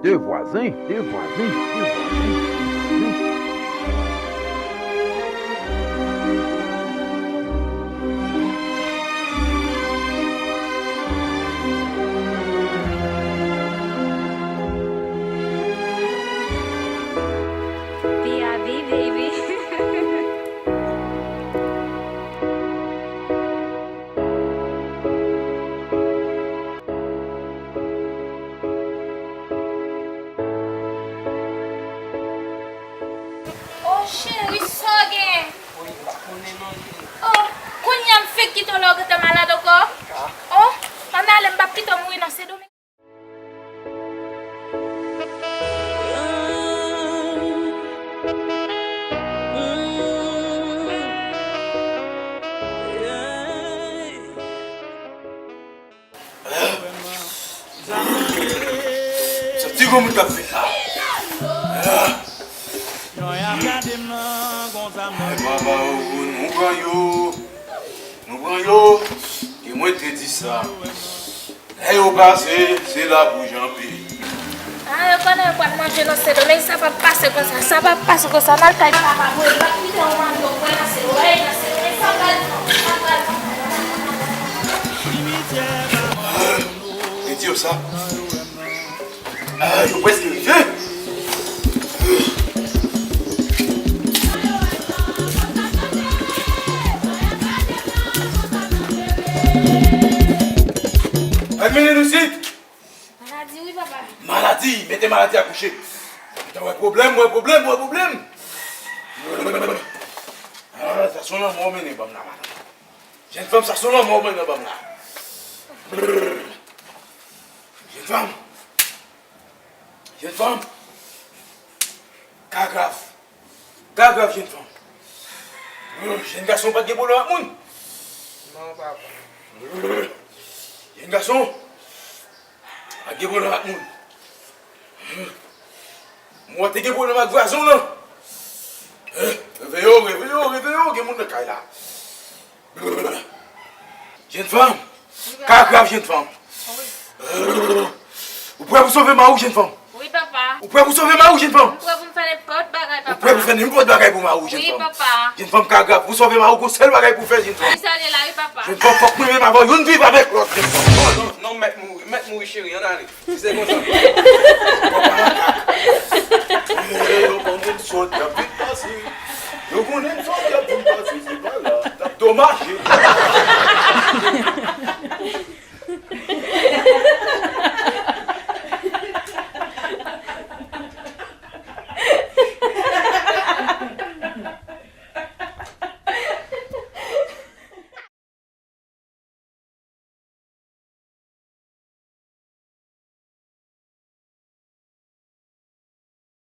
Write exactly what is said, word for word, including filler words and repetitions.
De vwazen, de vwazen, de vwazen, de vwazen. P R V, baby. Oh, cheri, sa w gen? Oh, kounye a m fenk kite w la, w gentan malad ankò? Oh, ann ale, m p ap kite w mouri non, Sendomeng. Sa ti gwo moun k ap vin la. Ay, papa, oh, nou pran yo. Nou pran yo. E mwen te di sa. Lè yo pase, se la pou janbe. Ah, yo konnen yo pral manje nan Sendomeng, sa p ap pase konsa, sa p ap pase konsa, n al kay papa, mwen, m ap kite w manje, w kwè nan Sendomeng, nan Sendomeng, sa pral pran, sa pral pran. Ah, e di yo sa. Ah, yo prèske rive. Al mennen nou isit. Maladi, wi, papa. Maladi, mete maladi a kouche. Mwen wè pwoblèm, wè pwoblèm, wè pwoblèm. Ah, sa se yon lanmò w mennen ban m la, madanm. Jèn fanm, sa se yon lanmò w mennen ban m la. Jèn fanm. Jèn fanm. Ka grav. Ka grav, jèn fanm. Jèn gason pa t gen pwoblèm ak moun. Non, papa. Jèn gason pa t gen pwoblèm ak moun. Mwen te gen pwoblèm ak vwazen w lan. Reveye w, reveye w, reveye w, gen moun nan kay la. Jèn fanm, ka grav, jèn fanm. Ou prè pou sove mari w, jèn fanm? Wi, papa. Ou prè pou sove mari w, jèn fanm? M prè pou m fè nenpòt bagay, papa. Ou prè pou fè nenpòt bagay pou mari w, jèn fanm? Wi, papa. Jèn fanm, ka grav, pou sove mari w, gon sèl bagay pou fè, jèn fanm. Wi, sa w ye la, wi, papa. Jèn fanm, fòk mwen menm avè w youn viv avèk lòt, jèn fanm. Non, non, non, mèt mouri, mèt mouri, cheri, ann ale. Se konsa. Yo pran moun sòt, y ap vin pase. Yo konnen m sòt, y ap vin pase. Se pa la. T ap domaje.